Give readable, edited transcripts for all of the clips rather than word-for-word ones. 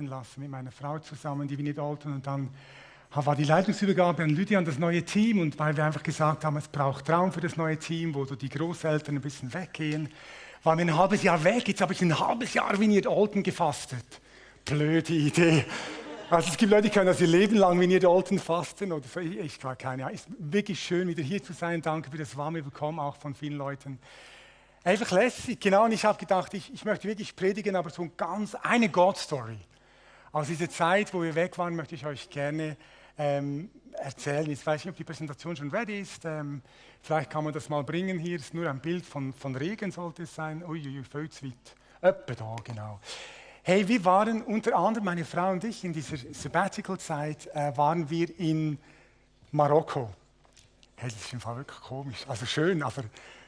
lassen mit meiner Frau zusammen, die Vignette Olten, und dann war die Leitungsübergabe an Lydia, an das neue Team, und weil wir einfach gesagt haben, es braucht Raum für das neue Team, wo so die Großeltern ein bisschen weggehen, waren wir ein halbes Jahr weg. Jetzt habe ich ein halbes Jahr Vignette Olten gefastet. Blöde Idee. Also es gibt Leute, die können das ihr Leben lang Vignette Olten fasten oder so. Ich war keine Ahnung. Es ist wirklich schön, wieder hier zu sein. Danke für das warme Willkommen auch von vielen Leuten. Einfach lässig, genau. Und ich habe gedacht, ich möchte wirklich predigen, aber so eine God-Story. Aus dieser Zeit, wo wir weg waren, möchte ich euch gerne erzählen. Ich weiß nicht, ob die Präsentation schon ready ist. Vielleicht kann man das mal bringen. Hier ist nur ein Bild von Regen, sollte es sein. Uiuiui, viel zu weit. Etwa da, genau. Hey, wir waren unter anderem, meine Frau und ich, in dieser Sabbatical-Zeit, waren wir in Marokko. Hey, das ist im Fall wirklich komisch. Also schön, aber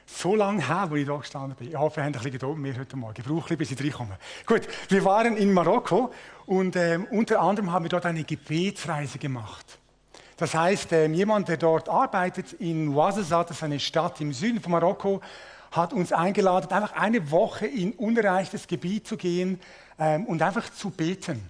so lange her, wo ich da gestanden bin. Ich hoffe, ihr habt ein bisschen Geduld mit mir heute Morgen. Ich brauche ein bisschen, bis ich reinkomme. Gut, wir waren in Marokko und unter anderem haben wir dort eine Gebetsreise gemacht. Das heißt, jemand, der dort arbeitet in Ouarzazate, das ist eine Stadt im Süden von Marokko, hat uns eingeladen, einfach eine Woche in unerreichtes Gebiet zu gehen und einfach zu beten.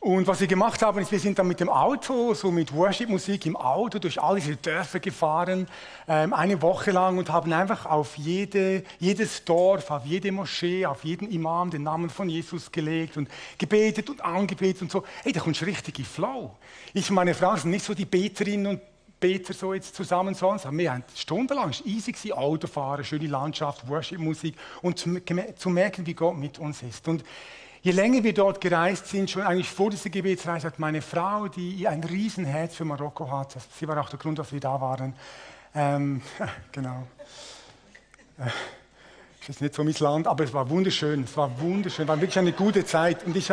Und was wir gemacht haben, ist, wir sind dann mit dem Auto, so mit Worship-Musik im Auto, durch all diese Dörfer gefahren, eine Woche lang, und haben einfach auf jedes Dorf, auf jede Moschee, auf jeden Imam den Namen von Jesus gelegt und gebetet und angebetet und so. Hey, da kommst du richtig in Flow. Ich und meine Frau sind nicht so die Beterinnen und Beter so jetzt zusammen, sondern wir haben stundenlang, es war easy, Autofahren, schöne Landschaft, Worship-Musik und zu merken, wie Gott mit uns ist. Und je länger wir dort gereist sind, schon eigentlich vor dieser Gebetsreise, hat meine Frau, die ein Riesenherz für Marokko hat, sie war auch der Grund, dass wir da waren, genau, das ist nicht so mein Land, aber es war wunderschön, war wirklich eine gute Zeit. Und ich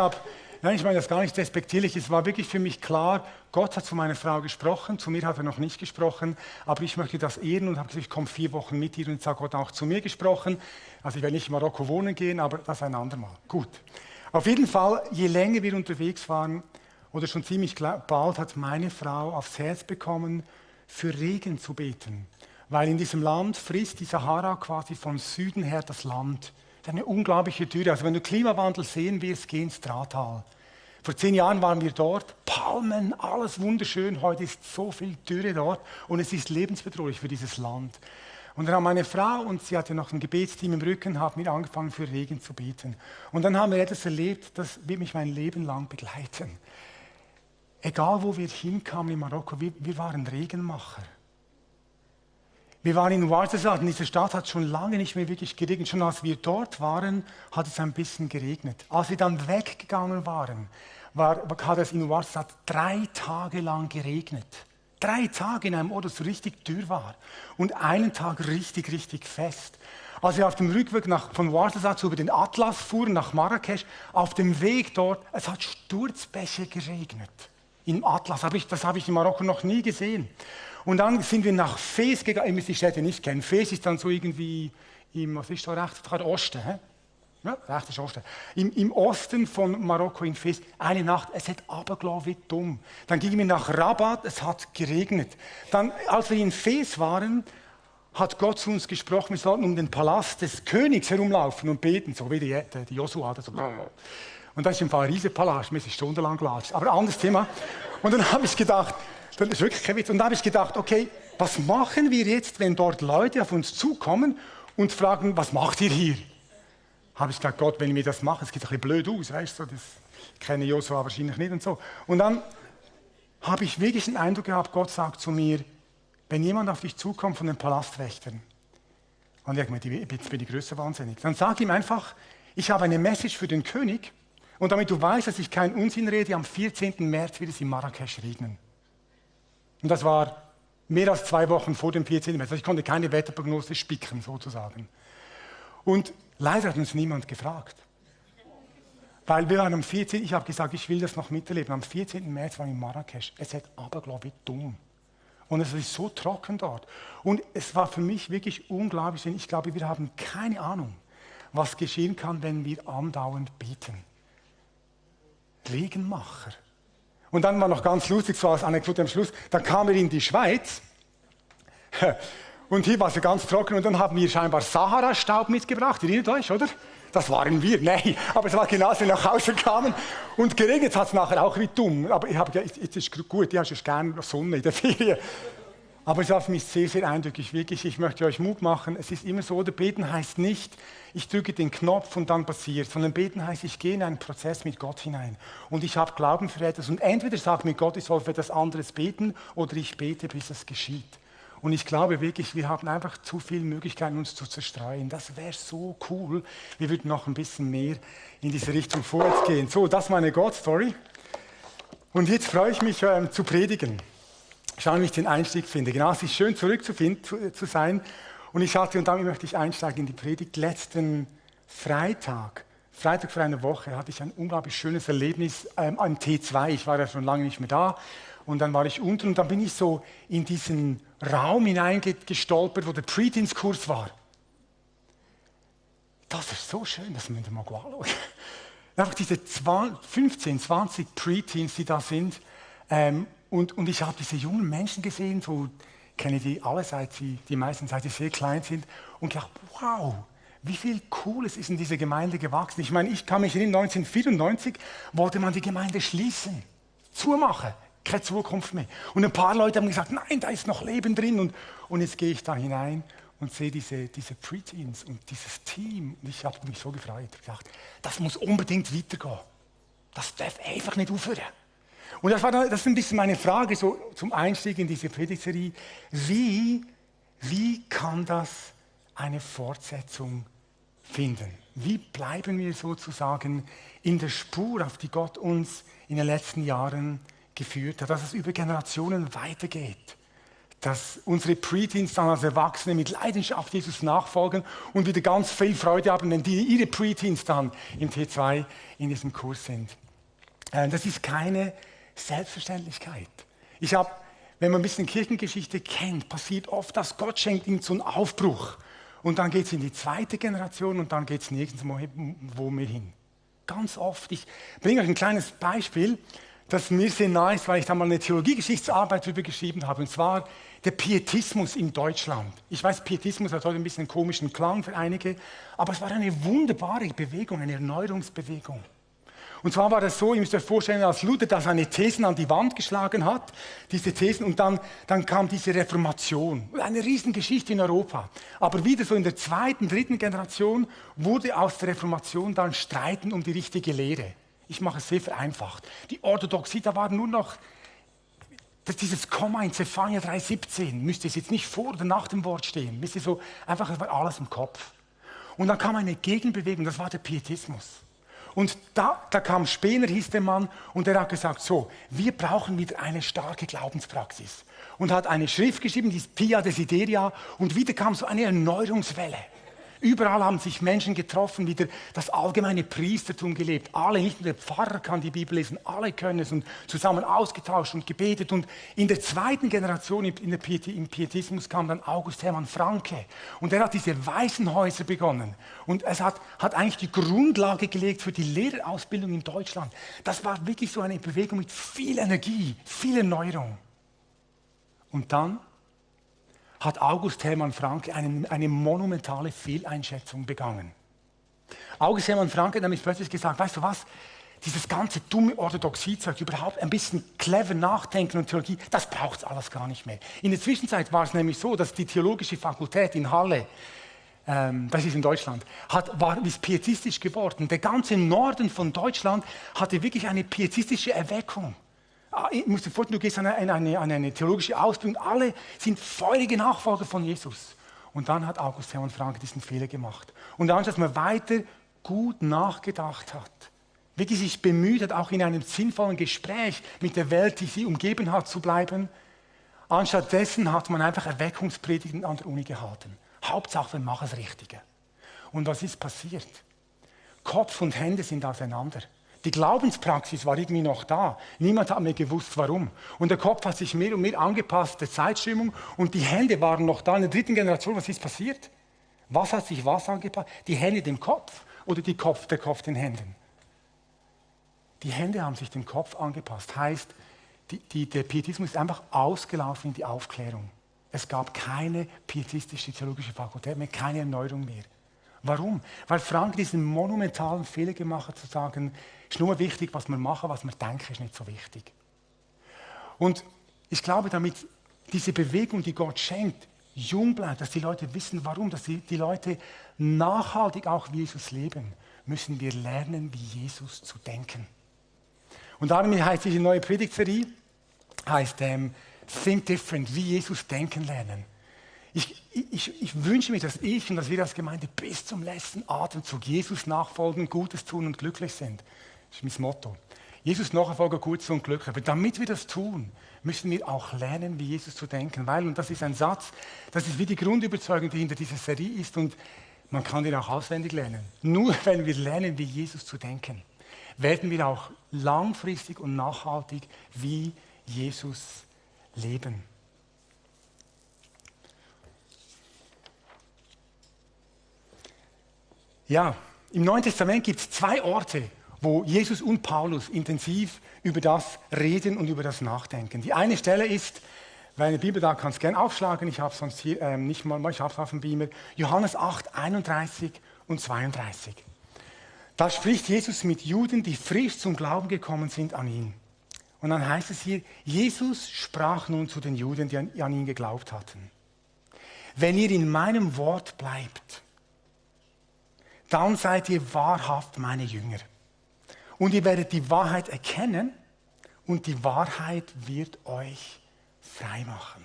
meine das gar nicht despektierlich, es war wirklich für mich klar, Gott hat zu meiner Frau gesprochen, zu mir hat er noch nicht gesprochen, aber ich möchte das ehren und habe gesagt, ich komme 4 Wochen mit dir, und jetzt hat Gott auch zu mir gesprochen. Also ich werde nicht in Marokko wohnen gehen, aber das ein andermal. Gut. Auf jeden Fall, je länger wir unterwegs waren, oder schon ziemlich bald, hat meine Frau aufs Herz bekommen, für Regen zu beten. Weil in diesem Land frisst die Sahara quasi von Süden her das Land. Das ist eine unglaubliche Dürre. Also wenn du Klimawandel sehen willst, geh ins Drahtal. Vor 10 Jahren waren wir dort, Palmen, alles wunderschön. Heute ist so viel Dürre dort und es ist lebensbedrohlich für dieses Land. Und dann haben meine Frau, und sie hatte noch ein Gebetsteam im Rücken, haben wir angefangen, für Regen zu beten. Und dann haben wir etwas erlebt, das wird mich mein Leben lang begleiten. Egal, wo wir hinkamen in Marokko, wir waren Regenmacher. Wir waren in Ouarzazate, in dieser Stadt hat es schon lange nicht mehr wirklich geregnet. Schon als wir dort waren, hat es ein bisschen geregnet. Als wir dann weggegangen waren, hat es in Ouarzazate 3 Tage lang geregnet. 3 Tage in einem Ort, das so richtig dürr war. Und einen Tag richtig, richtig fest. Als wir auf dem Rückweg von Ouarzazate über den Atlas fuhren, nach Marrakesch, auf dem Weg dort, es hat Sturzbäche geregnet. Im Atlas, das habe ich in Marokko noch nie gesehen. Und dann sind wir nach Fez gegangen, ihr müsst die Städte nicht kennen. Fez ist dann so irgendwie was ist da rechts? Osten, hä? Ja, rechts Osten. Im Osten von Marokko in Fez, eine Nacht, es hat runtergelassen wie dumm. Dann gingen wir nach Rabat, es hat geregnet. Dann, als wir in Fez waren, hat Gott zu uns gesprochen, wir sollten um den Palast des Königs herumlaufen und beten, so wie die Josua. So. Und das ist im Fall ein riesiger Palast, wir sind stundenlang gelatscht. Aber anderes Thema. Und dann habe ich gedacht, das ist wirklich kein Witz. Und da habe ich gedacht, okay, was machen wir jetzt, wenn dort Leute auf uns zukommen und fragen, was macht ihr hier? Habe ich gedacht, Gott, wenn ich mir das mache, es sieht ein bisschen blöd aus, weißt du, das kenne Josua wahrscheinlich nicht und so. Und dann habe ich wirklich den Eindruck gehabt, Gott sagt zu mir, wenn jemand auf dich zukommt von den Palastwächtern, und ich meine, jetzt bin ich größer wahnsinnig, dann sag ihm einfach, ich habe eine Message für den König, und damit du weißt, dass ich keinen Unsinn rede, am 14. März wird es in Marrakesch regnen. Und das war mehr als 2 Wochen vor dem 14. März. Also ich konnte keine Wetterprognose spicken, sozusagen. Und leider hat uns niemand gefragt. Weil wir waren am 14. Ich habe gesagt, ich will das noch miterleben. Am 14. März war ich in Marrakesch. Es hat aber, glaube ich, dumm. Und es ist so trocken dort. Und es war für mich wirklich unglaublich, denn ich glaube, wir haben keine Ahnung, was geschehen kann, wenn wir andauernd beten. Regenmacher. Und dann war noch ganz lustig, so als Anekdote am Schluss, dann kamen wir in die Schweiz und hier war es ja ganz trocken und dann haben wir scheinbar Sahara-Staub mitgebracht, ihr erinnert euch, oder? das waren wir. Nein, aber es war genau, als wir nach Hause kamen. Und geregnet hat es nachher auch wie dumm. Aber ich habe gedacht, jetzt ist gut, du hast ja gerne Sonne in der Ferien. Aber es war für mich sehr, sehr eindrücklich. Wirklich, ich möchte euch Mut machen. Es ist immer so, oder beten heißt nicht, ich drücke den Knopf und dann passiert, sondern beten heißt, ich gehe in einen Prozess mit Gott hinein. Und ich habe Glauben für etwas. Und entweder sagt mir Gott, ich soll für etwas anderes beten, oder ich bete, bis es geschieht. Und ich glaube wirklich, wir haben einfach zu viele Möglichkeiten, uns zu zerstreuen. Das wäre so cool. Wir würden noch ein bisschen mehr in diese Richtung vorwärts gehen. So, das ist meine God-Story. Und jetzt freue ich mich, zu predigen. Schauen, wie ich den Einstieg finde. Genau, es ist schön, zu sein. Und und damit möchte ich einsteigen in die Predigt. Letzten Freitag vor einer Woche, hatte ich ein unglaublich schönes Erlebnis am T2. Ich war ja schon lange nicht mehr da. Und dann war ich unten und dann bin ich so in diesen Raum hineingestolpert, wo der Pre-Teens-Kurs war. Das ist so schön, dass man da mal anschauen. Einfach diese 15, 20 Pre-Teens, die da sind. Und ich habe diese jungen Menschen gesehen, so kenne die alle, die meisten, seit sie sehr klein sind. Und gedacht, wow, wie viel Cooles ist in dieser Gemeinde gewachsen. Ich meine, ich kann mich erinnern, 1994 wollte man die Gemeinde schließen, zumachen. Keine Zukunft mehr. Und ein paar Leute haben gesagt, nein, da ist noch Leben drin. Und jetzt gehe ich da hinein und sehe diese Pre-Teens und dieses Team. Und ich habe mich so gefreut. Ich habe gedacht, das muss unbedingt weitergehen. Das darf einfach nicht aufhören. Und das ist ein bisschen meine Frage so zum Einstieg in diese Predigtserie. Wie kann das eine Fortsetzung finden? Wie bleiben wir sozusagen in der Spur, auf die Gott uns in den letzten Jahren geführt hat, dass es über Generationen weitergeht, dass unsere Pre-Teens dann als Erwachsene mit Leidenschaft Jesus nachfolgen und wieder ganz viel Freude haben, wenn ihre Pre-Teens dann im T2 in diesem Kurs sind. Das ist keine Selbstverständlichkeit. Wenn man ein bisschen Kirchengeschichte kennt, passiert oft, dass Gott schenkt ihnen so einen Aufbruch und dann geht es in die zweite Generation und dann geht es nirgends wo mehr hin. Ganz oft. Ich bringe euch ein kleines Beispiel, das mir sehr nahe ist, weil ich da mal eine Theologiegeschichtsarbeit darüber geschrieben habe, und zwar der Pietismus in Deutschland. Ich weiß, Pietismus hat heute ein bisschen einen komischen Klang für einige, aber es war eine wunderbare Bewegung, eine Erneuerungsbewegung. Und zwar war das so, ihr müsst euch vorstellen, als Luther da seine Thesen an die Wand geschlagen hat, diese Thesen, und dann kam diese Reformation. Eine Riesengeschichte in Europa. Aber wieder so in der zweiten, dritten Generation wurde aus der Reformation dann Streiten um die richtige Lehre. Ich mache es sehr vereinfacht. Die Orthodoxie, da war nur noch dieses Komma in Zephania 3,17. Müsste es jetzt nicht vor oder nach dem Wort stehen. Wisst ihr, so einfach, es war alles im Kopf. Und dann kam eine Gegenbewegung, das war der Pietismus. Und da kam Spener, hieß der Mann, und der hat gesagt, so, wir brauchen wieder eine starke Glaubenspraxis. Und hat eine Schrift geschrieben, die ist Pia Desideria, und wieder kam so eine Erneuerungswelle. Überall haben sich Menschen getroffen, wieder das allgemeine Priestertum gelebt. Alle, nicht nur der Pfarrer kann die Bibel lesen, alle können es, und zusammen ausgetauscht und gebetet. Und in der zweiten Generation im Pietismus kam dann August Hermann Francke. Und er hat diese Waisenhäuser begonnen. Und es hat eigentlich die Grundlage gelegt für die Lehrerausbildung in Deutschland. Das war wirklich so eine Bewegung mit viel Energie, viel Erneuerung. Und dann hat August Hermann Francke eine monumentale Fehleinschätzung begangen. August Hermann Francke hat nämlich plötzlich gesagt, weißt du was, dieses ganze dumme Orthodoxiezeug, überhaupt ein bisschen clever nachdenken und Theologie, das braucht es alles gar nicht mehr. In der Zwischenzeit war es nämlich so, dass die Theologische Fakultät in Halle, das ist in Deutschland, ist pietistisch geworden. Der ganze Norden von Deutschland hatte wirklich eine pietistische Erweckung. Ich muss dir vorstellen, du gehst an eine theologische Ausbildung, alle sind feurige Nachfolger von Jesus. Und dann hat August Hermann Francke diesen Fehler gemacht. Und dann, dass man weiter gut nachgedacht hat, wirklich sich bemüht hat, auch in einem sinnvollen Gespräch mit der Welt, die sie umgeben hat, zu bleiben, anstattdessen hat man einfach Erweckungspredigten an der Uni gehalten. Hauptsache, wir machen das Richtige. Und was ist passiert? Kopf und Hände sind auseinander. Die Glaubenspraxis war irgendwie noch da. Niemand hat mehr gewusst, warum. Und der Kopf hat sich mehr und mehr angepasst der Zeitströmung und die Hände waren noch da. In der dritten Generation, was ist passiert? Was hat sich angepasst? Die Hände dem Kopf oder der Kopf den Händen? Die Hände haben sich dem Kopf angepasst. Heißt, der Pietismus ist einfach ausgelaufen in die Aufklärung. Es gab keine pietistische theologische Fakultät mehr, keine Erneuerung mehr. Warum? Weil Frank diesen monumentalen Fehler gemacht hat, zu sagen, es ist nur wichtig, was wir machen, was wir denken, ist nicht so wichtig. Und ich glaube, damit diese Bewegung, die Gott schenkt, jung bleibt, dass die Leute wissen, warum, dass die Leute nachhaltig auch wie Jesus leben, müssen wir lernen, wie Jesus zu denken. Und darum heißt diese neue Predigtserie, heißt Think Different, wie Jesus denken lernen. Ich wünsche mir, dass ich und dass wir als Gemeinde bis zum letzten Atemzug Jesus nachfolgen, Gutes tun und glücklich sind. Das ist mein Motto. Jesus nachfolgen, Gutes und glücklich. Aber damit wir das tun, müssen wir auch lernen, wie Jesus zu denken. Weil, und das ist ein Satz, das ist wie die Grundüberzeugung, die hinter dieser Serie ist. Und man kann den auch auswendig lernen. Nur wenn wir lernen, wie Jesus zu denken, werden wir auch langfristig und nachhaltig wie Jesus leben. Ja, im Neuen Testament gibt es 2 Orte, wo Jesus und Paulus intensiv über das reden und über das nachdenken. Die eine Stelle ist, weil eine Bibel da kannst du gerne aufschlagen, ich habe es sonst hier nicht mal, ich habe es auf dem Beamer, Johannes 8, 31 und 32. Da spricht Jesus mit Juden, die frisch zum Glauben gekommen sind an ihn. Und dann heißt es hier, Jesus sprach nun zu den Juden, die an ihn geglaubt hatten. Wenn ihr in meinem Wort bleibt, dann seid ihr wahrhaft meine Jünger. Und ihr werdet die Wahrheit erkennen und die Wahrheit wird euch frei machen.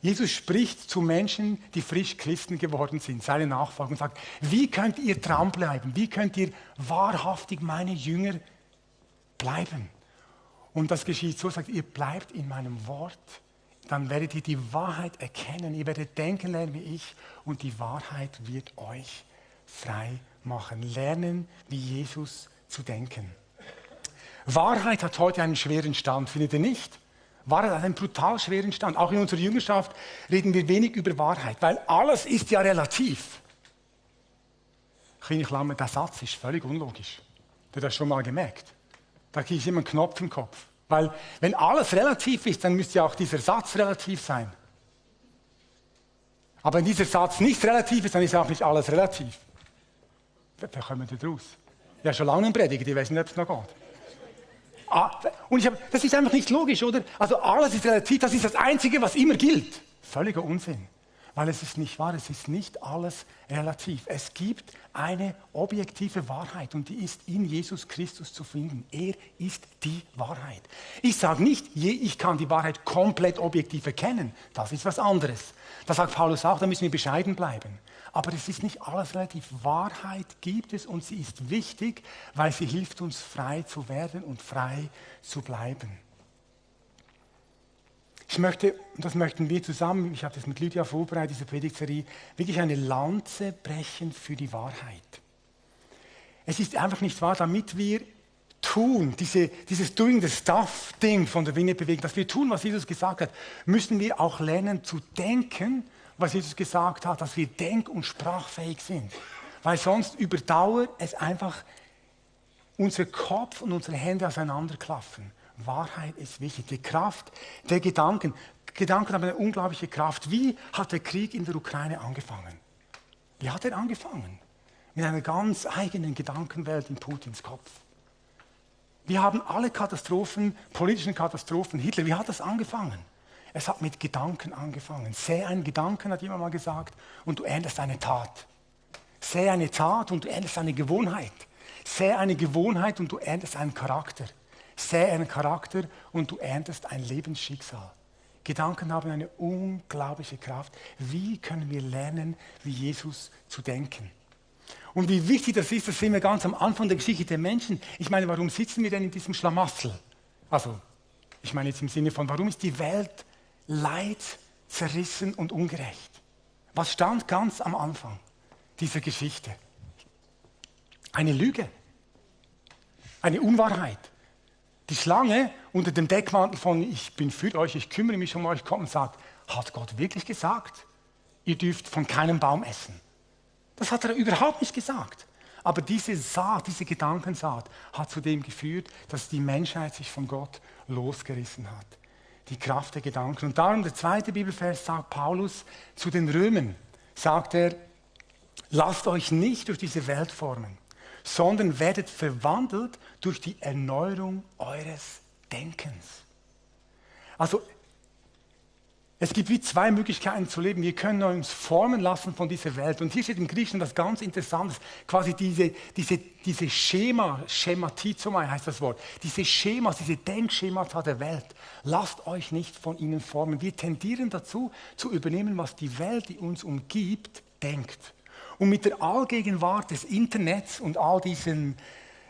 Jesus spricht zu Menschen, die frisch Christen geworden sind, seine Nachfolger, und sagt, wie könnt ihr dranbleiben? Wie könnt ihr wahrhaftig meine Jünger bleiben? Und das geschieht so, sagt, ihr bleibt in meinem Wort, dann werdet ihr die Wahrheit erkennen, ihr werdet denken lernen wie ich und die Wahrheit wird euch frei machen. Lernen, wie Jesus zu denken. Wahrheit hat heute einen schweren Stand, findet ihr nicht? Wahrheit hat einen brutal schweren Stand. Auch in unserer Jüngerschaft reden wir wenig über Wahrheit, weil alles ist ja relativ. Kleine Klammer, der Satz ist völlig unlogisch. Habt ihr das schon mal gemerkt? Da kriege ich immer einen Knopf im Kopf. Weil wenn alles relativ ist, dann müsste ja auch dieser Satz relativ sein. Aber wenn dieser Satz nicht relativ ist, dann ist ja auch nicht alles relativ. Wer kommt da draus? Ja, schon lange im Predigen, ich weiß nicht, ob es noch geht. Und das ist einfach nicht logisch, oder? Also alles ist relativ, das ist das Einzige, was immer gilt. Völliger Unsinn. Weil es ist nicht wahr, es ist nicht alles relativ. Es gibt eine objektive Wahrheit und die ist in Jesus Christus zu finden. Er ist die Wahrheit. Ich sage nicht, ich kann die Wahrheit komplett objektiv erkennen. Das ist was anderes. Da sagt Paulus auch, da müssen wir bescheiden bleiben. Aber es ist nicht alles relativ. Wahrheit gibt es und sie ist wichtig, weil sie hilft uns, frei zu werden und frei zu bleiben. Ich möchte, und das möchten wir zusammen, ich habe das mit Lydia vorbereitet, diese Predigtserie, wirklich eine Lanze brechen für die Wahrheit. Es ist einfach nicht wahr, damit wir tun, dieses Doing the Stuff-Ding von der Vineyard-Bewegung, dass wir tun, was Jesus gesagt hat, müssen wir auch lernen zu denken, was Jesus gesagt hat, dass wir denk- und sprachfähig sind. Weil sonst überdauert es einfach unser Kopf und unsere Hände auseinanderklaffen. Wahrheit ist wichtig. Die Kraft der Gedanken. Gedanken haben eine unglaubliche Kraft. Wie hat der Krieg in der Ukraine angefangen? Wie hat er angefangen? Mit einer ganz eigenen Gedankenwelt in Putins Kopf. Wir haben alle Katastrophen, politischen Katastrophen, Hitler, wie hat das angefangen? Es hat mit Gedanken angefangen. Sähe einen Gedanken, hat jemand mal gesagt, und du erntest eine Tat. Sähe eine Tat und du erntest eine Gewohnheit. Sähe eine Gewohnheit und du erntest einen Charakter. Sähe einen Charakter und du erntest ein Lebensschicksal. Gedanken haben eine unglaubliche Kraft. Wie können wir lernen, wie Jesus zu denken? Und wie wichtig das sehen wir ganz am Anfang der Geschichte der Menschen. Ich meine, warum sitzen wir denn in diesem Schlamassel? Also, ich meine jetzt im Sinne von, warum ist die Welt leid, zerrissen und ungerecht? Was stand ganz am Anfang dieser Geschichte? Eine Lüge, eine Unwahrheit. Die Schlange unter dem Deckmantel von ich bin für euch, ich kümmere mich um euch, kommt und sagt, hat Gott wirklich gesagt, ihr dürft von keinem Baum essen? Das hat er überhaupt nicht gesagt. Aber diese Saat, diese Gedankensaat hat zu dem geführt, dass die Menschheit sich von Gott losgerissen hat. Die Kraft der Gedanken. Und darum der zweite Bibelvers sagt Paulus zu den Römern, sagt er, Lasst euch nicht durch diese Welt formen, sondern werdet verwandelt durch die Erneuerung eures Denkens. Also, es gibt wie zwei Möglichkeiten zu leben. Wir können uns formen lassen von dieser Welt. Und hier steht im Griechischen was ganz Interessantes. Quasi diese Schematizomai heißt das Wort. Diese Schemas, diese Denkschemata der Welt. Lasst euch nicht von ihnen formen. Wir tendieren dazu, zu übernehmen, was die Welt, die uns umgibt, denkt. Und mit der Allgegenwart des Internets und all diesen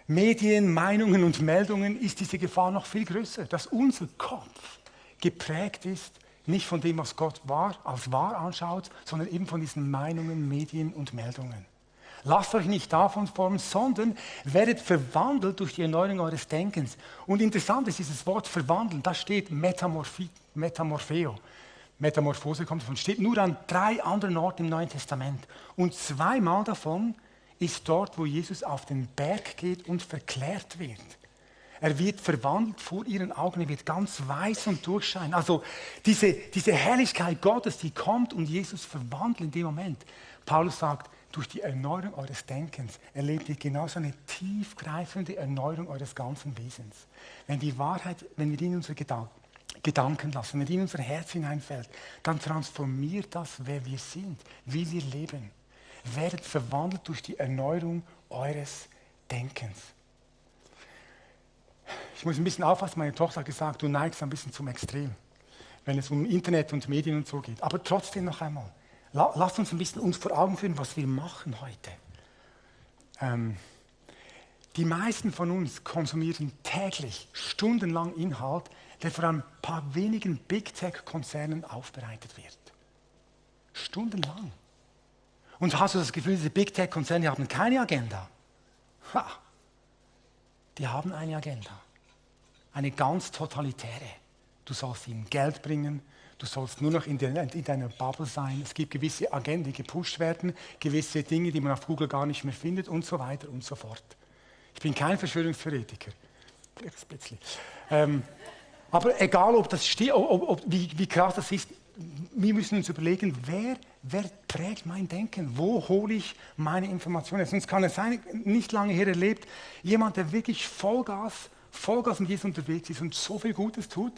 Medien, Meinungen und Meldungen ist diese Gefahr noch viel größer, dass unser Kopf geprägt ist, nicht von dem, was Gott als wahr anschaut, sondern eben von diesen Meinungen, Medien und Meldungen. Lasst euch nicht davon formen, sondern werdet verwandelt durch die Erneuerung eures Denkens. Und interessant ist dieses Wort verwandeln, da steht Metamorpheo. Metamorphose kommt davon, steht nur an 3 anderen Orten im Neuen Testament. Und 2-mal davon ist dort, wo Jesus auf den Berg geht und verklärt wird. Er wird verwandelt vor ihren Augen, er wird ganz weiß und durchscheinen. Also diese Herrlichkeit Gottes, die kommt und Jesus verwandelt in dem Moment. Paulus sagt, durch die Erneuerung eures Denkens erlebt ihr genauso eine tiefgreifende Erneuerung eures ganzen Wesens. Wenn die Wahrheit, wenn wir die in unsere Gedanken lassen, wenn die in unser Herz hineinfällt, dann transformiert das, wer wir sind, wie wir leben. Werdet verwandelt durch die Erneuerung eures Denkens. Ich muss ein bisschen aufpassen, meine Tochter hat gesagt, du neigst ein bisschen zum Extrem, wenn es um Internet und Medien und so geht. Aber trotzdem noch einmal, lasst uns ein bisschen uns vor Augen führen, was wir machen heute. Die meisten von uns konsumieren täglich stundenlang Inhalt, der von ein paar wenigen Big-Tech-Konzernen aufbereitet wird. Stundenlang. Und hast du das Gefühl, diese Big-Tech-Konzerne haben keine Agenda? Ha! Die haben eine Agenda. Eine ganz totalitäre. Du sollst ihnen Geld bringen, du sollst nur noch in deiner Bubble sein. Es gibt gewisse Agenden, die gepusht werden, gewisse Dinge, die man auf Google gar nicht mehr findet und so weiter und so fort. Ich bin kein Verschwörungstheoretiker. Aber egal, ob das steht, wie krass das ist, wir müssen uns überlegen, wer prägt mein Denken? Wo hole ich meine Informationen? Sonst kann es sein, nicht lange her erlebt, jemand, der wirklich Vollgas mit Jesus unterwegs ist und so viel Gutes tut.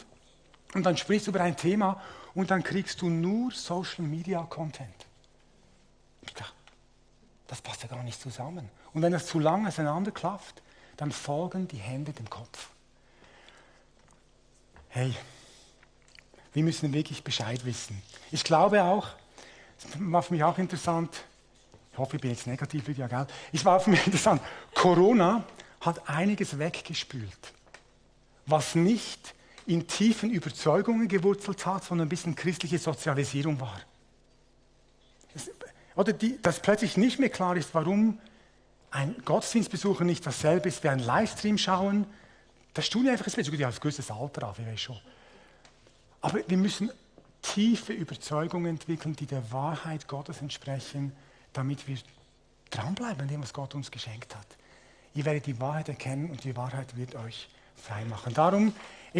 Und dann sprichst du über ein Thema und dann kriegst du nur Social Media Content. Ich dachte, das passt ja gar nicht zusammen. Und wenn das zu lange auseinanderklafft, dann folgen die Hände dem Kopf. Hey, wir müssen wirklich Bescheid wissen. Ich glaube auch, das war für mich auch interessant, ich hoffe, ich bin jetzt negativ wieder, gell? Es war für mich interessant, Corona hat einiges weggespült, was nicht in tiefen Überzeugungen gewurzelt hat, sondern ein bisschen christliche Sozialisierung war. Dass plötzlich nicht mehr klar ist, warum ein Gottesdienstbesucher nicht dasselbe ist wie ein Livestream schauen. Das tun wir einfach, es wird sogar als größtes Alter auf, ich weiß schon. Aber wir müssen tiefe Überzeugungen entwickeln, die der Wahrheit Gottes entsprechen, damit wir dranbleiben an dem, was Gott uns geschenkt hat. Ihr werdet die Wahrheit erkennen und die Wahrheit wird euch frei machen. Darum,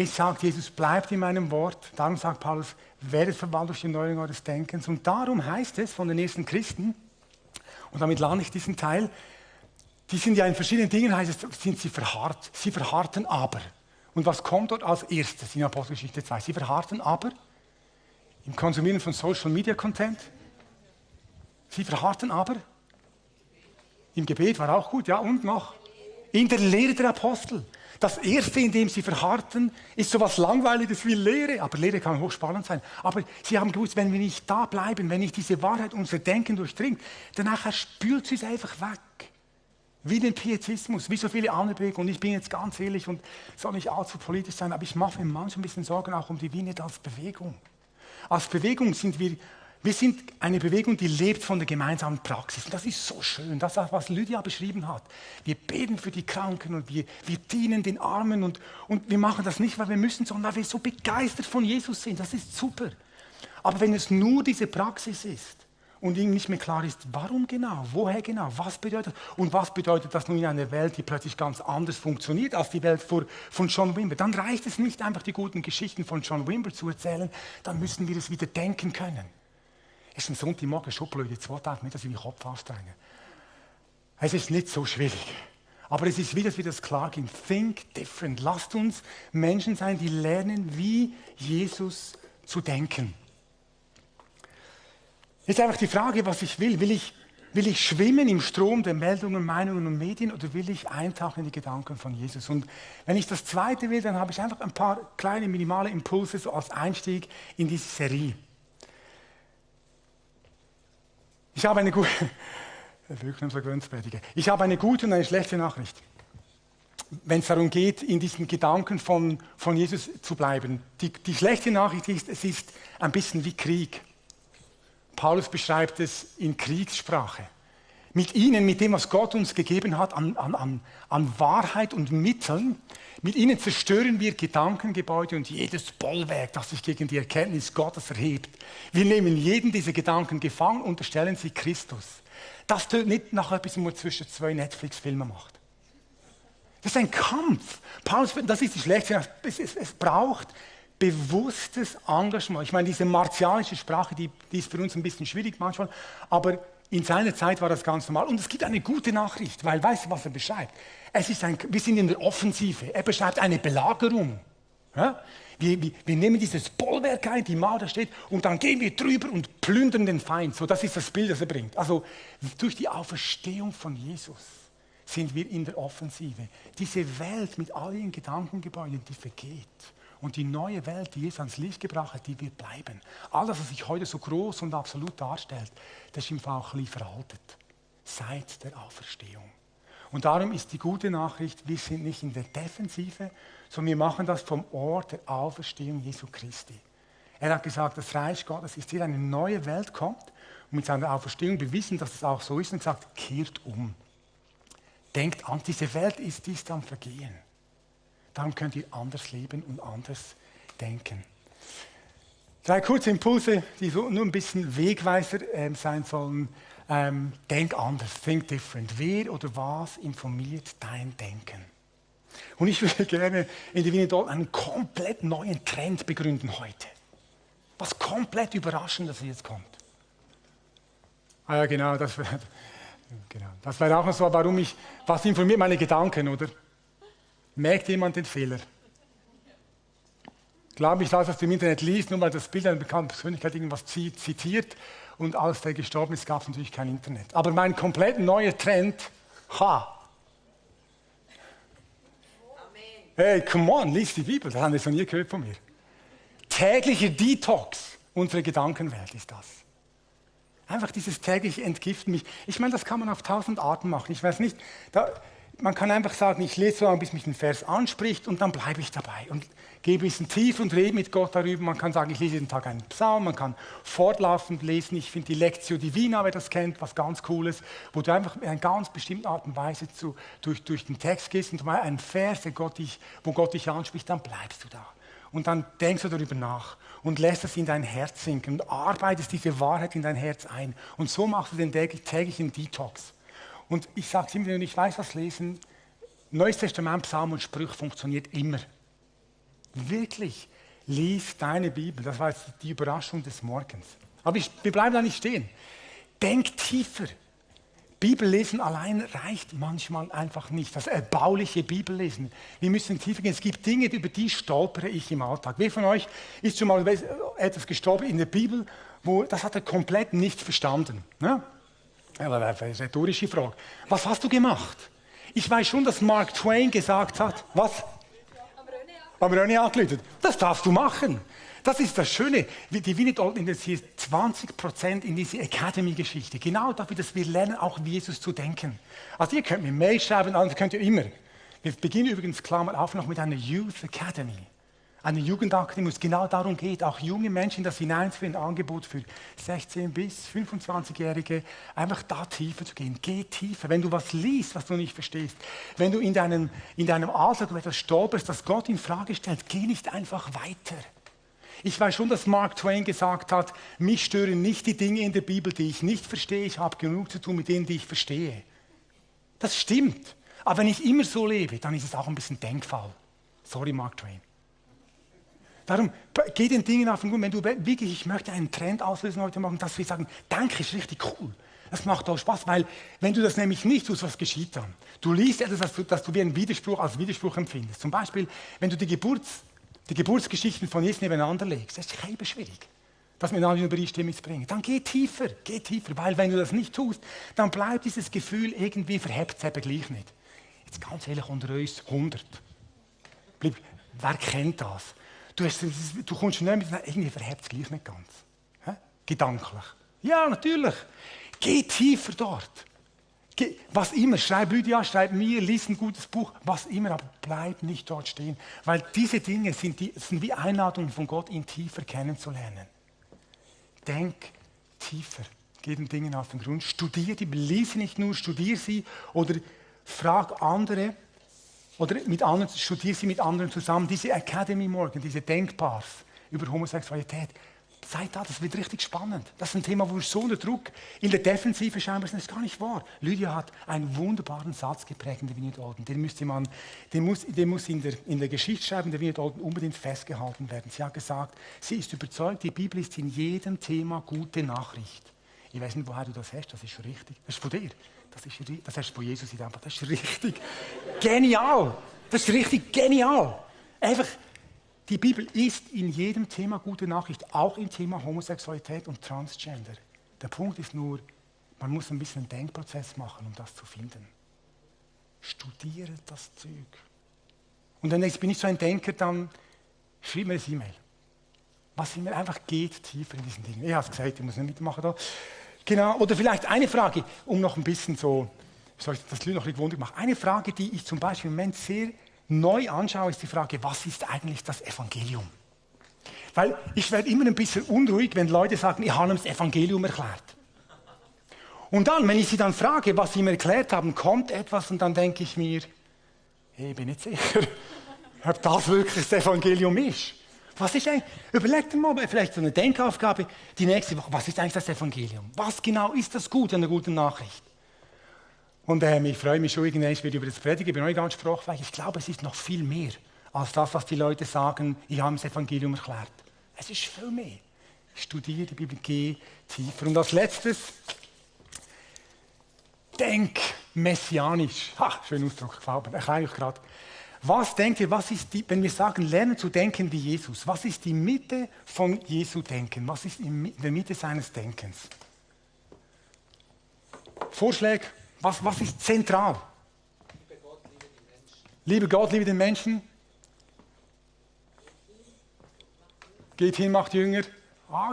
sagt Jesus, bleibt in meinem Wort. Darum sagt Paulus, werdet verwandelt durch die Erneuerung eures Denkens. Und darum heißt es von den ersten Christen, und damit lerne ich diesen Teil, die sind ja in verschiedenen Dingen, heißt es, sind sie verharrt. Sie verharrten aber. Und was kommt dort als erstes in Apostelgeschichte 2? Sie verharrten aber im Konsumieren von Social Media Content. Sie verharrten aber im Gebet, war auch gut, ja, und noch in der Lehre der Apostel. Das erste, in dem sie verharrten, ist so etwas Langweiliges wie Lehre. Aber Lehre kann hochspannend sein. Aber sie haben gewusst, wenn wir nicht da bleiben, wenn nicht diese Wahrheit unser Denken durchdringt, dann nachher spült sie es einfach weg. Wie den Pietismus, wie so viele andere Bewegungen. Und ich bin jetzt ganz ehrlich und soll nicht allzu politisch sein, aber ich mache mir manchmal ein bisschen Sorgen auch um die Wienet als Bewegung. Als Bewegung sind wir sind eine Bewegung, die lebt von der gemeinsamen Praxis. Und das ist so schön, das ist, was Lydia beschrieben hat. Wir beten für die Kranken und wir dienen den Armen und wir machen das nicht, weil wir müssen, sondern weil wir so begeistert von Jesus sind. Das ist super. Aber wenn es nur diese Praxis ist und ihnen nicht mehr klar ist, warum genau, woher genau, was bedeutet das und was bedeutet das nun in einer Welt, die plötzlich ganz anders funktioniert als die Welt von John Wimber, dann reicht es nicht einfach, die guten Geschichten von John Wimber zu erzählen, dann müssen wir es wieder denken können. Es ist ein Sonntagmorgen, schon blöd, jetzt will ich nicht, dass ich meinen Kopf anstrenge. Es ist nicht so schwierig. Aber es ist wie das klar ging. Think different. Lasst uns Menschen sein, die lernen, wie Jesus zu denken. Jetzt einfach die Frage, was ich will. Will ich schwimmen im Strom der Meldungen, Meinungen und Medien oder will ich eintauchen in die Gedanken von Jesus? Und wenn ich das Zweite will, dann habe ich einfach ein paar kleine, minimale Impulse so als Einstieg in diese Serie. Ich habe eine gute... Ich habe eine gute und eine schlechte Nachricht. Wenn es darum geht, in diesen Gedanken von Jesus zu bleiben. Die schlechte Nachricht ist, es ist ein bisschen wie Krieg. Paulus beschreibt es in Kriegssprache. Mit ihnen, mit dem, was Gott uns gegeben hat, an Wahrheit und Mitteln, mit ihnen zerstören wir Gedankengebäude und jedes Bollwerk, das sich gegen die Erkenntnis Gottes erhebt. Wir nehmen jeden dieser Gedanken gefangen und unterstellen sie Christus. Das tut nicht nach etwas, was man zwischen zwei Netflix-Filmen macht. Das ist ein Kampf. Paulus, das ist die schlechte Nachricht. Es braucht bewusstes Engagement. Ich meine, diese martialische Sprache, die ist für uns ein bisschen schwierig manchmal, aber in seiner Zeit war das ganz normal. Und es gibt eine gute Nachricht, weil, weißt du, was er beschreibt? Wir sind in der Offensive. Er beschreibt eine Belagerung. Ja? Wir nehmen dieses Bollwerk ein, die Mauer da steht, und dann gehen wir drüber und plündern den Feind. So, das ist das Bild, das er bringt. Also durch die Auferstehung von Jesus sind wir in der Offensive. Diese Welt mit all ihren Gedankengebäuden, die vergeht. Und die neue Welt, die Jesus ans Licht gebracht hat, die wird bleiben. Alles, was sich heute so groß und absolut darstellt, das ist im Fall auch veraltet. Seit der Auferstehung. Und darum ist die gute Nachricht, wir sind nicht in der Defensive, sondern wir machen das vom Ort der Auferstehung Jesu Christi. Er hat gesagt, das Reich Gottes ist hier, eine neue Welt kommt und mit seiner Auferstehung bewiesen, dass es auch so ist und sagt, kehrt um. Denkt an, diese Welt ist am Vergehen. Darum könnt ihr anders leben und anders denken. 3 kurze Impulse, die so nur ein bisschen Wegweiser sein sollen. Denk anders, think different. Wer oder was informiert dein Denken? Und ich würde gerne in der Wiener Dort einen komplett neuen Trend begründen heute. Was komplett Überraschendes jetzt kommt. Ah ja, genau, das wäre auch noch so, was informiert meine Gedanken, oder? Merkt jemand den Fehler? Glaube ich, was du im Internet liest, nur weil das Bild einer bekannten Persönlichkeit irgendwas zitiert und als der gestorben ist, gab es natürlich kein Internet. Aber mein komplett neuer Trend, Hey, come on, lies die Bibel, das haben Sie noch nie gehört von mir. Täglicher Detox unserer Gedankenwelt ist das. Einfach dieses tägliche Entgiften. Ich meine, das kann man auf 1000 Arten machen. Ich weiß nicht, man kann einfach sagen, ich lese so lange, bis mich ein Vers anspricht und dann bleibe ich dabei und gehe ein bisschen tief und rede mit Gott darüber. Man kann sagen, ich lese jeden Tag einen Psalm, man kann fortlaufend lesen. Ich finde die Lectio Divina, wer das kennt, was ganz Cooles, wo du einfach in einer ganz bestimmten Art und Weise durch den Text gehst und mal einen Vers, wo Gott dich anspricht, dann bleibst du da. Und dann denkst du darüber nach und lässt es in dein Herz sinken und arbeitest diese Wahrheit in dein Herz ein. Und so machst du den täglichen Detox. Und ich sage es immer, wenn ich weiß, was lesen, Neues Testament, Psalm und Sprüche funktioniert immer. Wirklich, lies deine Bibel. Das war jetzt die Überraschung des Morgens. Aber wir bleiben da nicht stehen. Denk tiefer. Bibellesen allein reicht manchmal einfach nicht. Das erbauliche Bibellesen. Wir müssen tiefer gehen. Es gibt Dinge, über die stolpere ich im Alltag. Wer von euch ist schon mal etwas gestolpert in der Bibel, das hat er komplett nicht verstanden? Ne? Ja, das ist eine rhetorische Frage. Was hast du gemacht? Ich weiß schon, dass Mark Twain gesagt hat, was? Am René angeläutet. Das darfst du machen. Das ist das Schöne. Die Wiener Dort investiert 20% in diese Academy-Geschichte. Genau dafür, dass wir lernen, auch wie Jesus zu denken. Also ihr könnt mir Mail schreiben, also könnt ihr immer. Wir beginnen übrigens, Klammer auf, noch mit einer Youth Academy. Eine Jugendakademie, wo es genau darum geht, auch junge Menschen das hineinzuführen, ein Angebot für 16- bis 25-Jährige, einfach da tiefer zu gehen. Geh tiefer. Wenn du was liest, was du nicht verstehst, wenn du in deinem Alltag über etwas stolperst, das Gott in Frage stellt, geh nicht einfach weiter. Ich weiß schon, dass Mark Twain gesagt hat, mich stören nicht die Dinge in der Bibel, die ich nicht verstehe, ich habe genug zu tun mit denen, die ich verstehe. Das stimmt. Aber wenn ich immer so lebe, dann ist es auch ein bisschen Denkfall. Sorry, Mark Twain. Darum, geh den Dingen auf den Grund. Wenn du wirklich, ich möchte einen Trend auslösen heute Morgen, dass wir sagen, danke, ist richtig cool. Das macht auch Spaß, weil wenn du das nämlich nicht tust, was geschieht dann? Du liest etwas, dass du wie einen Widerspruch als Widerspruch empfindest. Zum Beispiel, wenn du die Geburtsgeschichten von Jesus nebeneinander legst, das ist eben schwierig, das miteinander in Übereinstimmung zu bringen. Dann geh tiefer, weil wenn du das nicht tust, dann bleibt dieses Gefühl irgendwie verhebt es eben gleich nicht. Jetzt ganz ehrlich, unter uns 100. Wer kennt das? Du kommst schon nicht mit, irgendwie verhebt es gleich nicht ganz. Gedanklich. Ja, natürlich. Geh tiefer dort. Was immer, schreib Lydia, schreib mir, lies ein gutes Buch, was immer, aber bleib nicht dort stehen. Weil diese Dinge sind wie Einladungen von Gott, ihn tiefer kennenzulernen. Denk tiefer, geh den Dingen auf den Grund, studier die, lies sie nicht nur, studier sie oder frag andere oder studier sie mit anderen zusammen. Diese Academy morgen, diese Denkbars über Homosexualität, seid da, das wird richtig spannend. Das ist ein Thema, wo wir so unter Druck in der Defensive scheinbar sind, das ist gar nicht wahr. Lydia hat einen wunderbaren Satz geprägt in der Vineyard Olden. Den muss in der Geschichtsschreibung der Vineyard Olden unbedingt festgehalten werden. Sie hat gesagt, sie ist überzeugt, die Bibel ist in jedem Thema gute Nachricht. Ich weiß nicht, woher du das hast, das ist schon richtig. Das ist von dir. Das hast du von Jesus. Das ist richtig genial. Das ist richtig genial. Einfach, die Bibel ist in jedem Thema gute Nachricht, auch im Thema Homosexualität und Transgender. Der Punkt ist nur, man muss ein bisschen einen Denkprozess machen, um das zu finden. Studiere das Zeug. Und dann bin ich so ein Denker, dann schreib mir ein E-Mail. Was immer, einfach geht tiefer in diesen Dingen. Ich habe es gesagt, ich muss nicht mitmachen da. Genau, oder vielleicht eine Frage, um noch ein bisschen so, soll ich das noch ein bisschen Wunder machen. Eine Frage, die ich zum Beispiel im Moment sehr neu anschaue, ist die Frage, was ist eigentlich das Evangelium? Weil ich werde immer ein bisschen unruhig, wenn Leute sagen, ich habe ihm das Evangelium erklärt. Und dann, wenn ich sie dann frage, was sie mir erklärt haben, kommt etwas und dann denke ich mir, hey, ich bin nicht sicher, ob das wirklich das Evangelium ist. Was ist eigentlich, überleg dir mal, vielleicht so eine Denkaufgabe, die nächste Woche, was ist eigentlich das Evangelium? Was genau ist das Gute an der guten Nachricht? Und ich freue mich schon, irgendwann wieder über das Predigen, ich bin noch nicht ganz sprachfähig. Ich glaube, es ist noch viel mehr als das, was die Leute sagen, ich habe das Evangelium erklärt. Es ist viel mehr. Studiere die Bibel, geh tiefer. Und als letztes, denk messianisch. Schöner Ausdruck, gefällt mir. Erkläre ich gerade. Was denkt ihr, wenn wir sagen, lernen zu denken wie Jesus, was ist die Mitte von Jesu Denken? Was ist in der Mitte seines Denkens? Vorschläge? Was ist zentral? Liebe Gott, liebe den Menschen. Geht hin, macht Jünger.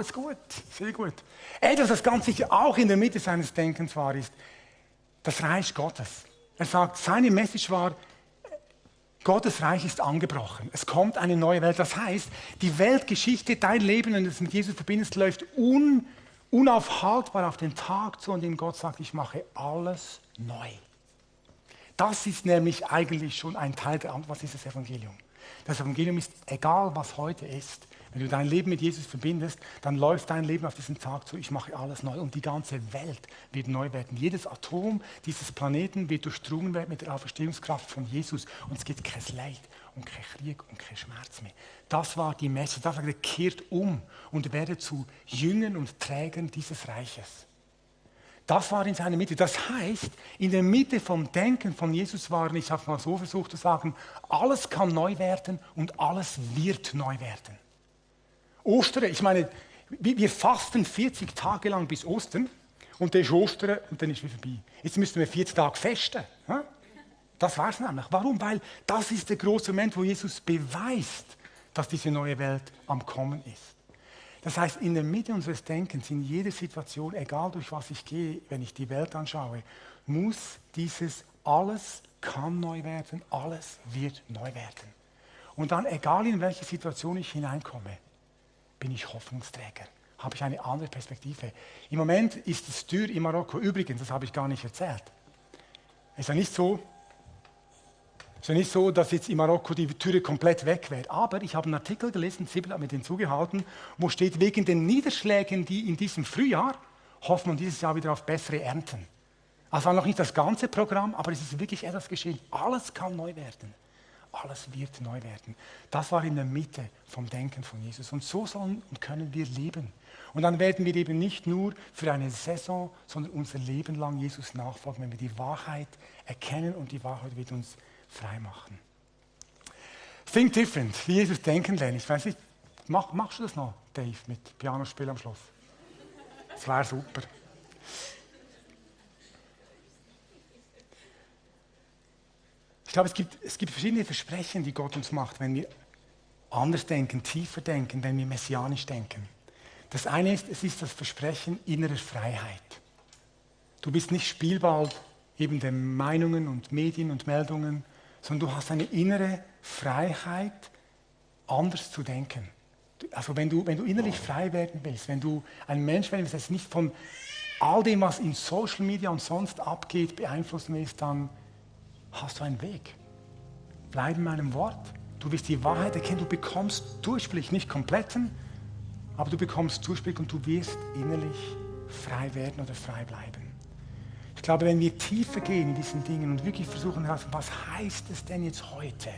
Ist gut, sehr gut. Etwas, das ganz sicher auch in der Mitte seines Denkens war, ist das Reich Gottes. Er sagt, seine Message war, Gottes Reich ist angebrochen. Es kommt eine neue Welt. Das heißt, die Weltgeschichte, dein Leben, wenn du es mit Jesus verbindest, läuft unaufhaltbar auf den Tag zu, an dem Gott sagt, ich mache alles neu. Das ist nämlich eigentlich schon ein Teil der Antwort, was ist das Evangelium? Das Evangelium ist, egal was heute ist, wenn du dein Leben mit Jesus verbindest, dann läuft dein Leben auf diesen Tag zu, ich mache alles neu und die ganze Welt wird neu werden. Jedes Atom dieses Planeten wird durchdrungen werden mit der Auferstehungskraft von Jesus und es gibt kein Leid und kein Krieg und kein Schmerz mehr. Das war die Message. Das sagt er, kehrt um und werdet zu Jüngern und Trägern dieses Reiches. Das war in seiner Mitte. Das heißt, in der Mitte vom Denken von Jesus waren, ich habe es mal so versucht zu sagen, alles kann neu werden und alles wird neu werden. Ostern, ich meine, wir fasten 40 Tage lang bis Ostern und dann ist Ostern und dann ist es vorbei. Jetzt müssen wir 40 Tage festen. Das war es nämlich. Warum? Weil das ist der große Moment, wo Jesus beweist, dass diese neue Welt am Kommen ist. Das heißt, in der Mitte unseres Denkens, in jeder Situation, egal durch was ich gehe, wenn ich die Welt anschaue, muss dieses alles kann neu werden, alles wird neu werden. Und dann, egal in welche Situation ich hineinkomme, bin ich Hoffnungsträger, habe ich eine andere Perspektive. Im Moment ist es Tür in Marokko, übrigens, das habe ich gar nicht erzählt. Es ist ja nicht so, dass jetzt in Marokko die Türe komplett weg wäre. Aber ich habe einen Artikel gelesen, Sibyl hat mir den zugehalten, wo steht, wegen den Niederschlägen, die in diesem Frühjahr, hofft man dieses Jahr wieder auf bessere Ernten. Also noch nicht das ganze Programm, aber es ist wirklich etwas geschehen. Alles kann neu werden. Alles wird neu werden. Das war in der Mitte vom Denken von Jesus. Und so sollen und können wir leben. Und dann werden wir eben nicht nur für eine Saison, sondern unser Leben lang Jesus nachfolgen, wenn wir die Wahrheit erkennen und die Wahrheit wird uns frei machen. Think different, wie Jesus denken lernen. Ich weiß nicht, machst du das noch, Dave, mit Pianospiel am Schluss? Das wäre super. Ich glaube, es gibt verschiedene Versprechen, die Gott uns macht, wenn wir anders denken, tiefer denken, wenn wir messianisch denken. Das eine ist, es ist das Versprechen innerer Freiheit. Du bist nicht Spielball eben der Meinungen und Medien und Meldungen, sondern du hast eine innere Freiheit, anders zu denken. Also wenn du innerlich frei werden willst, wenn du ein Mensch werden willst, das nicht von all dem, was in Social Media und sonst abgeht, beeinflussen willst, dann hast du einen Weg. Bleib in meinem Wort. Du wirst die Wahrheit erkennen, du bekommst Durchblick, nicht kompletten, aber du bekommst Durchblick und du wirst innerlich frei werden oder frei bleiben. Ich glaube, wenn wir tiefer gehen in diesen Dingen und wirklich versuchen herauszufinden, was heißt es denn jetzt heute,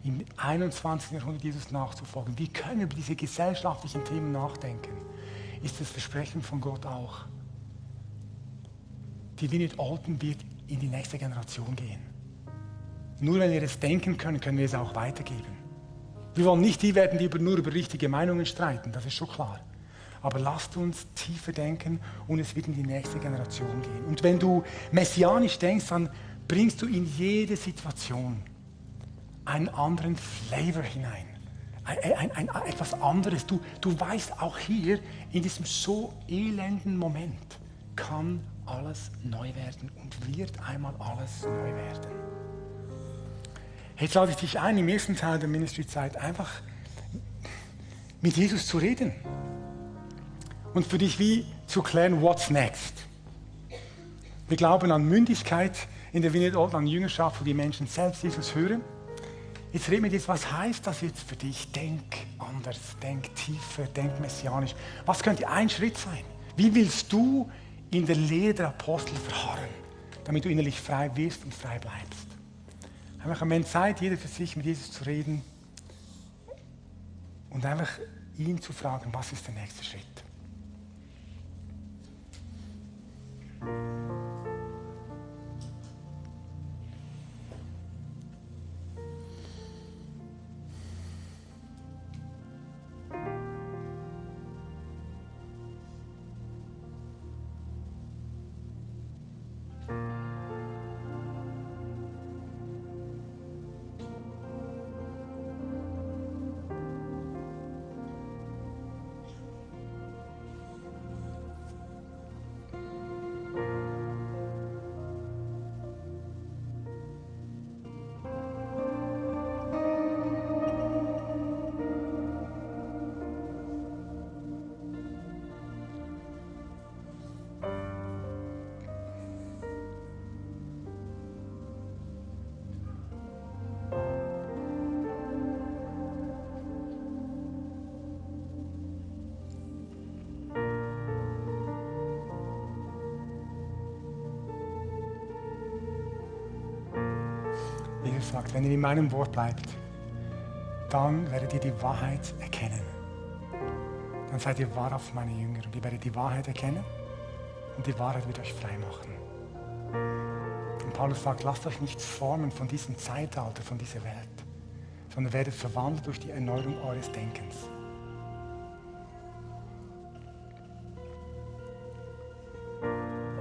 im 21. Jahrhundert Jesus nachzufolgen, wie können wir über diese gesellschaftlichen Themen nachdenken, ist das Versprechen von Gott auch. Die Vineyard Olten wird in die nächste Generation gehen. Nur wenn wir es denken können, können wir es auch weitergeben. Wir wollen nicht die werden, die nur über richtige Meinungen streiten, das ist schon klar. Aber lasst uns tiefer denken und es wird in die nächste Generation gehen. Und wenn du messianisch denkst, dann bringst du in jede Situation einen anderen Flavor hinein. Etwas anderes. Du weißt auch hier, in diesem so elenden Moment kann alles neu werden und wird einmal alles neu werden. Jetzt lade ich dich ein, im ersten Teil der Ministry-Zeit einfach mit Jesus zu reden und für dich wie zu klären, what's next. Wir glauben an Mündigkeit in der Vineyard Olten, an Jüngerschaft, wo die Menschen selbst Jesus hören. Jetzt reden wir jetzt, was heißt das jetzt für dich? Denk anders, denk tiefer, denk messianisch. Was könnte ein Schritt sein? Wie willst du in der Lehre der Apostel verharren, damit du innerlich frei wirst und frei bleibst? Einfach am Ende Zeit, jeder für sich mit Jesus zu reden und einfach ihn zu fragen, was ist der nächste Schritt? Jesus sagt, wenn ihr in meinem Wort bleibt, dann werdet ihr die Wahrheit erkennen. Dann seid ihr wahrhaft meine Jünger und ihr werdet die Wahrheit erkennen und die Wahrheit wird euch frei machen. Und Paulus sagt, lasst euch nicht formen von diesem Zeitalter, von dieser Welt, sondern werdet verwandelt durch die Erneuerung eures Denkens.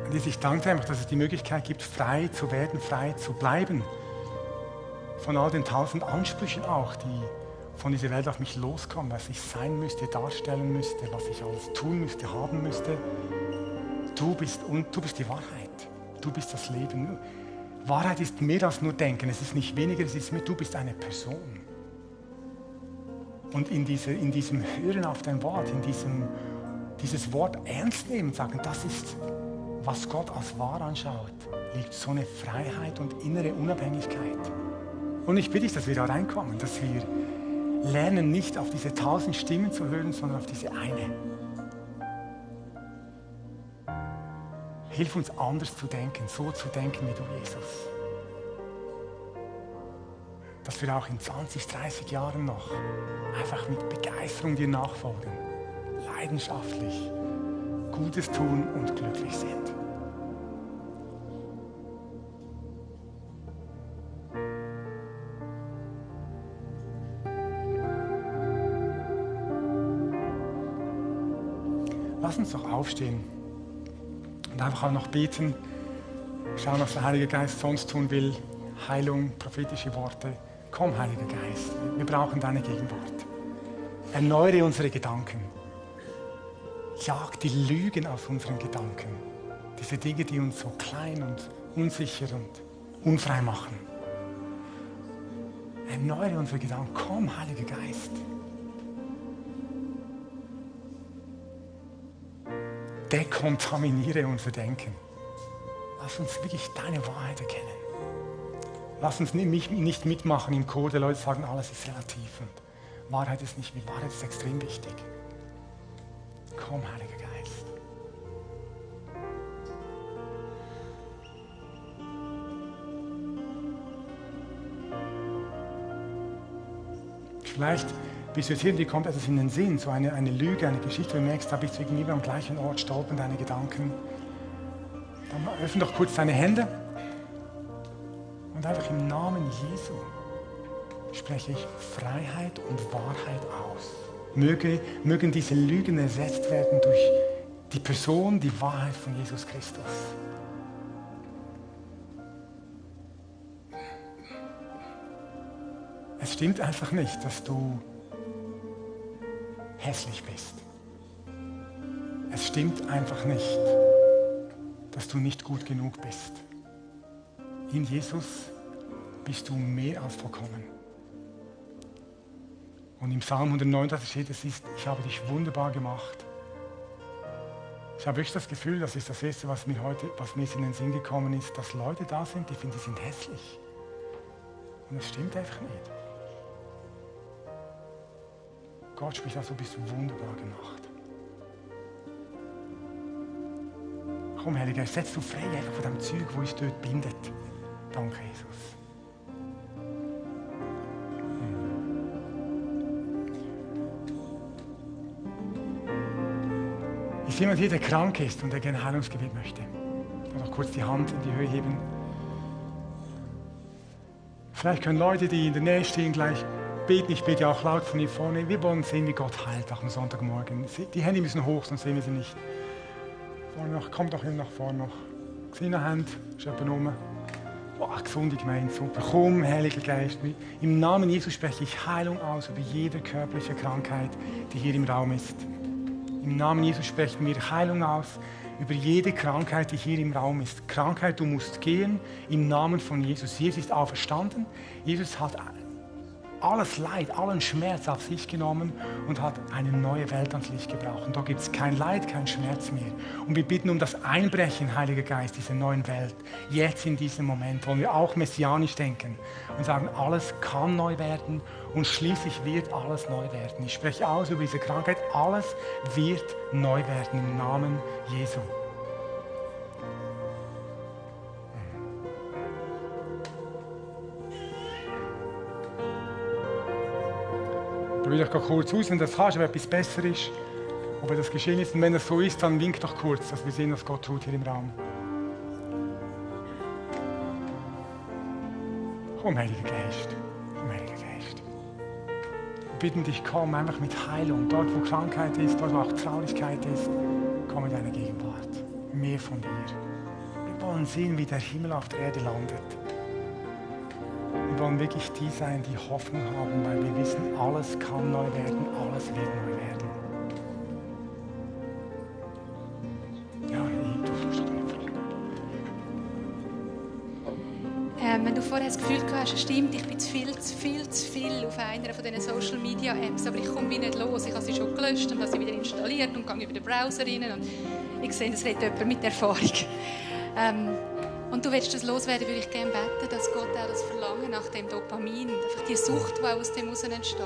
Und ich danke einfach, dass es die Möglichkeit gibt, frei zu werden, frei zu bleiben. Von all den 1000 Ansprüchen auch, die von dieser Welt auf mich loskommen, was ich sein müsste, darstellen müsste, was ich alles tun müsste, haben müsste. Du bist die Wahrheit. Du bist das Leben. Wahrheit ist mehr als nur Denken. Es ist nicht weniger, es ist mehr, du bist eine Person. Und in diesem Hören auf dein Wort, in dieses Wort ernst nehmen, sagen, das ist, was Gott als wahr anschaut, liegt so eine Freiheit und innere Unabhängigkeit. Und ich bitte dich, dass wir da reinkommen, dass wir lernen, nicht auf diese 1000 Stimmen zu hören, sondern auf diese eine. Hilf uns anders zu denken, so zu denken wie du, Jesus. dass wir auch in 20, 30 Jahren noch einfach mit Begeisterung dir nachfolgen, leidenschaftlich Gutes tun und glücklich sind. Lass uns doch aufstehen und einfach auch noch beten, schauen, was der Heilige Geist sonst tun will. Heilung, prophetische Worte. Komm, Heiliger Geist, wir brauchen deine Gegenwart. Erneuere unsere Gedanken. Jag die Lügen aus unseren Gedanken. Diese Dinge, die uns so klein und unsicher und unfrei machen. Erneuere unsere Gedanken. Komm, Heiliger Geist. Dekontaminiere unser Denken. Lass uns wirklich deine Wahrheit erkennen. Lass uns nicht mitmachen im Chor, der Leute sagen, alles ist relativ und Wahrheit ist nicht mit. Wahrheit ist extrem wichtig. Komm, Heiliger Geist. Vielleicht bist du jetzt hier und dir kommt etwas in den Sinn, so eine Lüge, eine Geschichte, wo du merkst, da bist du irgendwie am gleichen Ort, stolpern deine Gedanken. Dann öffne doch kurz deine Hände und einfach im Namen Jesu spreche ich Freiheit und Wahrheit aus. Mögen diese Lügen ersetzt werden durch die Person, die Wahrheit von Jesus Christus. Es stimmt einfach nicht, dass du hässlich bist. Es stimmt einfach nicht, dass du nicht gut genug bist. In Jesus bist du mehr als vollkommen. Und im Psalm 139 steht, ich habe dich wunderbar gemacht. Ich habe wirklich das Gefühl, das ist das Erste, was mir jetzt in den Sinn gekommen ist, dass Leute da sind, die finden, die sind hässlich. Und das stimmt einfach nicht. Gott spricht also, bist du wunderbar gemacht. Komm, Heiliger Geist, setz du frei einfach von dem Zeug, wo uns dort bindet. Danke, Jesus. Ist jemand hier, der krank ist und der gerne Heilungsgebet möchte? Noch kurz die Hand in die Höhe heben. Vielleicht können Leute, die in der Nähe stehen, gleich beten. Ich bete auch laut von hier vorne. Wir wollen sehen, wie Gott heilt, auch am Sonntagmorgen. Die Hände müssen hoch, sonst sehen wir sie nicht. Vorne noch, kommt doch hin nach vorne noch. Gesehen Hand, ist jemand rum. Oh, gesunde Gemeinde, super. Komm, Heiliger Geist. Im Namen Jesus spreche ich Heilung aus über jede körperliche Krankheit, die hier im Raum ist. Im Namen Jesus sprechen wir Heilung aus über jede Krankheit, die hier im Raum ist. Krankheit, du musst gehen im Namen von Jesus. Jesus ist auferstanden. Jesus hat alles Leid, allen Schmerz auf sich genommen und hat eine neue Welt ans Licht gebracht. Und da gibt es kein Leid, kein Schmerz mehr. Und wir bitten um das Einbrechen, Heiliger Geist, dieser neuen Welt. Jetzt in diesem Moment wollen wir auch messianisch denken und sagen, alles kann neu werden und schließlich wird alles neu werden. Ich spreche aus über diese Krankheit, alles wird neu werden im Namen Jesu. Probier doch kurz aus, wenn das kannst, ob etwas besser ist, ob das geschehen ist. Und wenn das so ist, dann wink doch kurz, dass wir sehen, was Gott tut hier im Raum. Komm, Heiliger Geist. Komm, Heiliger Geist. Wir bitten dich, komm einfach mit Heilung. Dort, wo Krankheit ist, dort, wo auch Traurigkeit ist, komm in deine Gegenwart. Mehr von dir. Wir wollen sehen, wie der Himmel auf der Erde landet. Wir wollen wirklich die sein, die Hoffnung haben, weil wir wissen, alles kann neu werden, alles wird neu werden. Ja, du hast eine Frage. Wenn du vorher das Gefühl hast, stimmt, ich bin zu viel auf einer von diesen Social Media Apps, aber ich komme wie nicht los. Ich habe sie schon gelöscht und habe sie wieder installiert und gehe über den Browser rein und ich sehe, es redet jemand mit Erfahrung. Und du willst das loswerden, würde ich gerne beten, dass Gott auch das Verlangen nach dem Dopamin, einfach die Sucht, die auch aus dem heraus entsteht,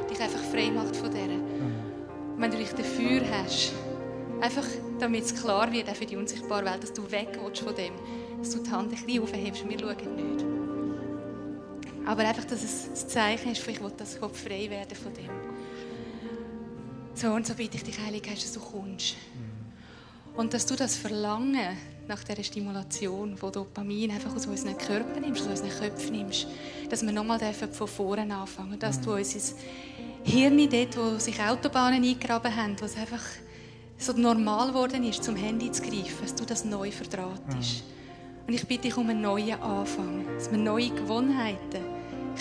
dich einfach frei macht von dieser. Und wenn du dich dafür hast, einfach damit es klar wird, auch für die unsichtbare Welt, dass du weg willst von dem, dass du die Hand ein bisschen aufhebst und wir schauen nicht. Aber einfach, dass es das Zeichen ist, vielleicht will das frei werden von dem. So, und so bitte ich dich, Heiliger Geist, dass du kommst. Und dass du das Verlangen nach dieser Stimulation, wo Dopamin einfach aus unseren Körpern nimmst, aus unseren Köpfen nimmst, dass wir nochmal von vorne anfangen. Dass du unser Hirn dort, wo sich Autobahnen eingegraben haben, wo es einfach so normal geworden ist, zum Handy zu greifen, dass du das neu verdrahtest. Und ich bitte dich um einen neuen Anfang, dass wir neue Gewohnheiten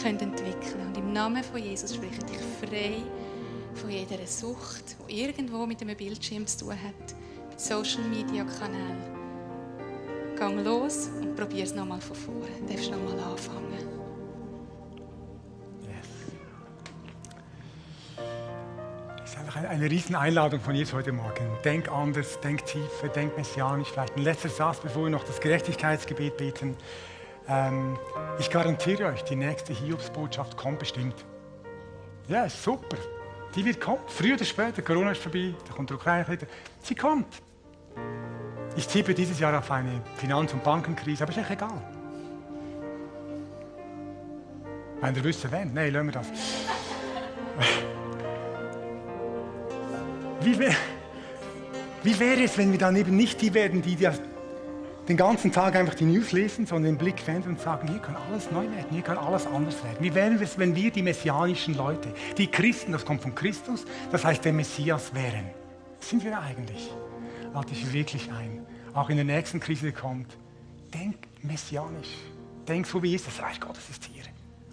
entwickeln können. Und im Namen von Jesus spreche ich dich frei von jeder Sucht, die irgendwo mit einem Bildschirm zu tun hat, mit Social Media Kanälen. Gang los und probier es nochmal von vorne. Du darfst nochmal anfangen. Das ist einfach eine riesen Einladung von Jesus heute Morgen. Denk anders, denk tiefer, denk messianisch. Vielleicht ein letzter Satz, bevor wir noch das Gerechtigkeitsgebet beten. Ich garantiere euch, die nächste Hiobsbotschaft kommt bestimmt. Ja, ist super. Die wird kommen. Früher oder später, Corona ist vorbei, da kommt der Ukraine-Krieg. Sie kommt. Ich tippe dieses Jahr auf eine Finanz- und Bankenkrise, aber ist echt egal. Wenn ihr wisst, wenn? Nein, lassen wir das. Wie wäre es, wenn wir dann eben nicht die werden, die den ganzen Tag einfach die News lesen, sondern den Blick wenden und sagen, hier kann alles neu werden, hier kann alles anders werden. Wie wäre es, wenn wir die messianischen Leute, die Christen, das kommt von Christus, das heißt der Messias wären? Das sind wir eigentlich. Lade dich wirklich ein. Auch in der nächsten Krise, die kommt, denk messianisch. Denk so wie ist das Reich Gottes ist hier.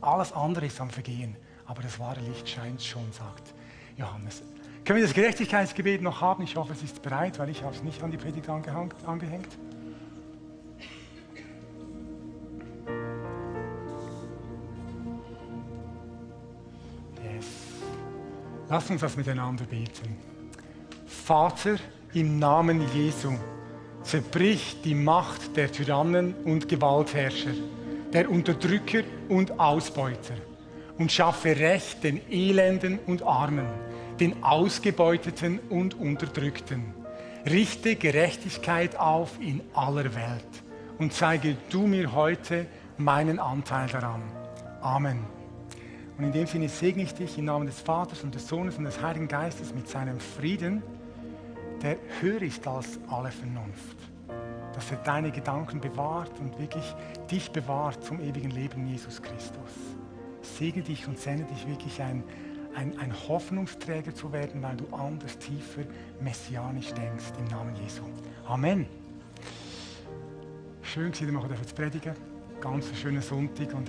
Alles andere ist am Vergehen, aber das wahre Licht scheint schon, sagt Johannes. Können wir das Gerechtigkeitsgebet noch haben? Ich hoffe, es ist bereit, weil ich habe es nicht an die Predigt angehängt. Yes. Lass uns das miteinander beten. Vater, im Namen Jesu, zerbrich die Macht der Tyrannen und Gewaltherrscher, der Unterdrücker und Ausbeuter und schaffe Recht den Elenden und Armen, den Ausgebeuteten und Unterdrückten. Richte Gerechtigkeit auf in aller Welt und zeige du mir heute meinen Anteil daran. Amen. Und in dem Sinne segne ich dich im Namen des Vaters und des Sohnes und des Heiligen Geistes mit seinem Frieden, der höher ist als alle Vernunft. Dass er deine Gedanken bewahrt und wirklich dich bewahrt zum ewigen Leben in Jesus Christus. Segne dich und sende dich wirklich ein Hoffnungsträger zu werden, weil du anders, tiefer, messianisch denkst, im Namen Jesu. Amen. Schön, dass wir jetzt predigen. Ganz schönen Sonntag und